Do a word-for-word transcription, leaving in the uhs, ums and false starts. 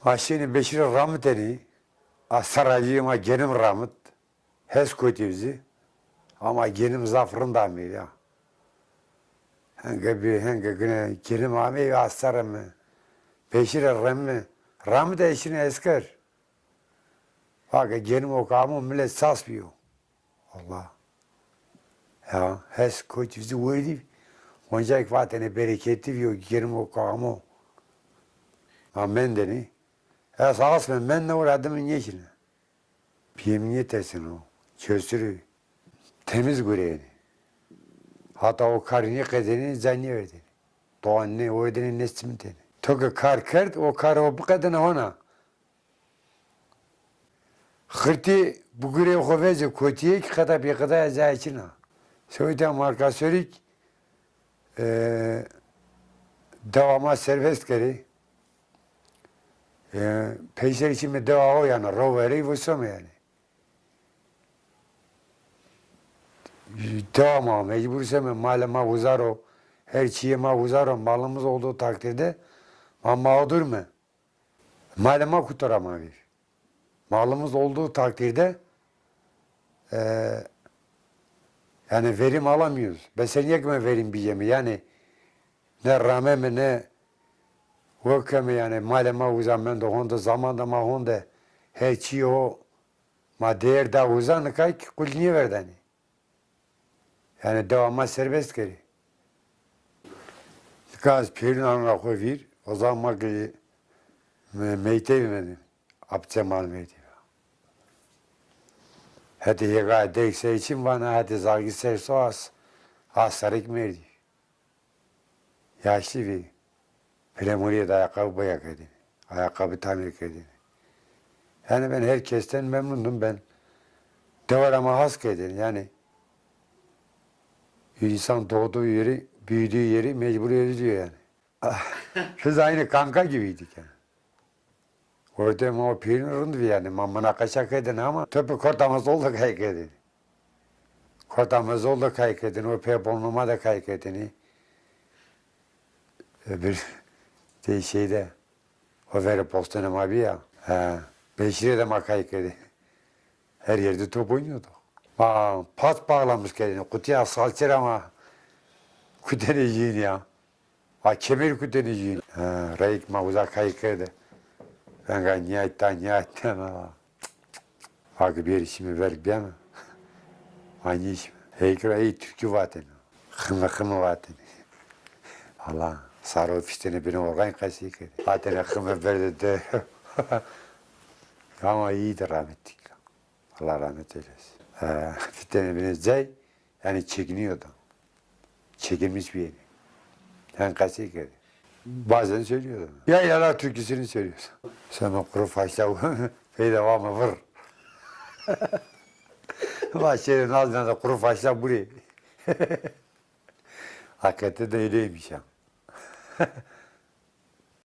Ma şênê Beşîrî ramitenî, a serracîyê ma genim ramit. Hes kotî vizî. Ama genim zaf rind ameyî ya. Henge bî, henge gine genim ameyî a serre mi. Beşîrî remi, ramite şîne esker. Vake genim o ke amo milet sas bîyo. Allah. Ya, hes kotî vizî werdî. Oncay ke vatêne bereketli bîyo genim o ke amo. Ma mendenî. Ez asme mendene ora dime nêşine. Bîyê mi nêterseno. Çösürü. Temiz gureyêne. Hata o karî nêqedênenî, ca nêverdêne. Doğa nêwerdêne, nêsimitenê. To ke kar kerd, o karê ho biqedêne hona. Xirtî bigureyê xo vecê kotîyêk, qeda bêqedaya cayê çin a. Sewîta Markasorîk, e, dewa ma serbest kerê. E, peyser çimê dewa ho yanî, ro verey vosome yanî. Dewa ma mecbur seme, malê ma uza ro, her çîyê ma uza ro, malımız olduğu takdirde ma mağdur me. Malê ma kutora ma vîr. Malımız olduğu takdirde, e, yani verim alamıyoruz. Be senî yekme verim bîyeme. Yani ne rameme ne wekeme yani malê ma uza mendo honde, zaman de ma honde her çî ho ma değer da uza, nika kî qul nêverdanê. Yani dewa ma serbest kerê. Nika ez pêrin ana xo vîr, o zaman ma ki me-, meytevî mendî. Apçe mal meytevî. Hetê hêga dek ser çin vana, hetê zagî ser so as, a serek merdî. Yaşlı bî. Pêlemurîye de ayakkabı boya kerdêne. Ayakkabı tamir kerdêne. Yani ben herkesten memnundum. Ben dewa ra ma has kerdêne. Yani insan doğduğu yeri, büyüdüğü yeri mecbur özlüyor yani. Biz aynı kanka gibiydik yani. Orada ma o pêrin rind bî yanî. Ma munaqeşa kerdêne ama topê kota ma zol de kay kerdêne. Kota ma zol de kay kerdêne. O pê bonluma de kay kerdêne. E, bir de şeyde, o verê postonê ma bî ya. Ha, Beşîrê de ma kay kerdêne. Her yerde top oynuyorduk. Ma pas bağlamış kerdêne. Kutuya salçe ra ma kutêne jîn ya. Va kemer kutêne jî. Ha, reyk ma uza kay kerde. Venga nîyayt ta, nîyayt ta, ha. Va ke bêrî şîme verg bîyeme. Va nîşîme. Heyk ra ey türkü vatêne. Xime xime vatêne. Allah, saro fiştêne binê organ qesey kerdê. Vatêne xime berde de. Ama iyiydi rahmetlik. Allah rahmet eylesin. Ee, fiştêne binê cay, yani çekiniyordu. Çekilmiş bir yeri. Yani kaçı kere. Bazen söylüyordu. Yaylalar türküsünü söylüyordu. Sen o kuru faşla peyda var mı vır. Başlarının ağzından da kuru faşla buraya. Hakikaten de öyleymiş ya.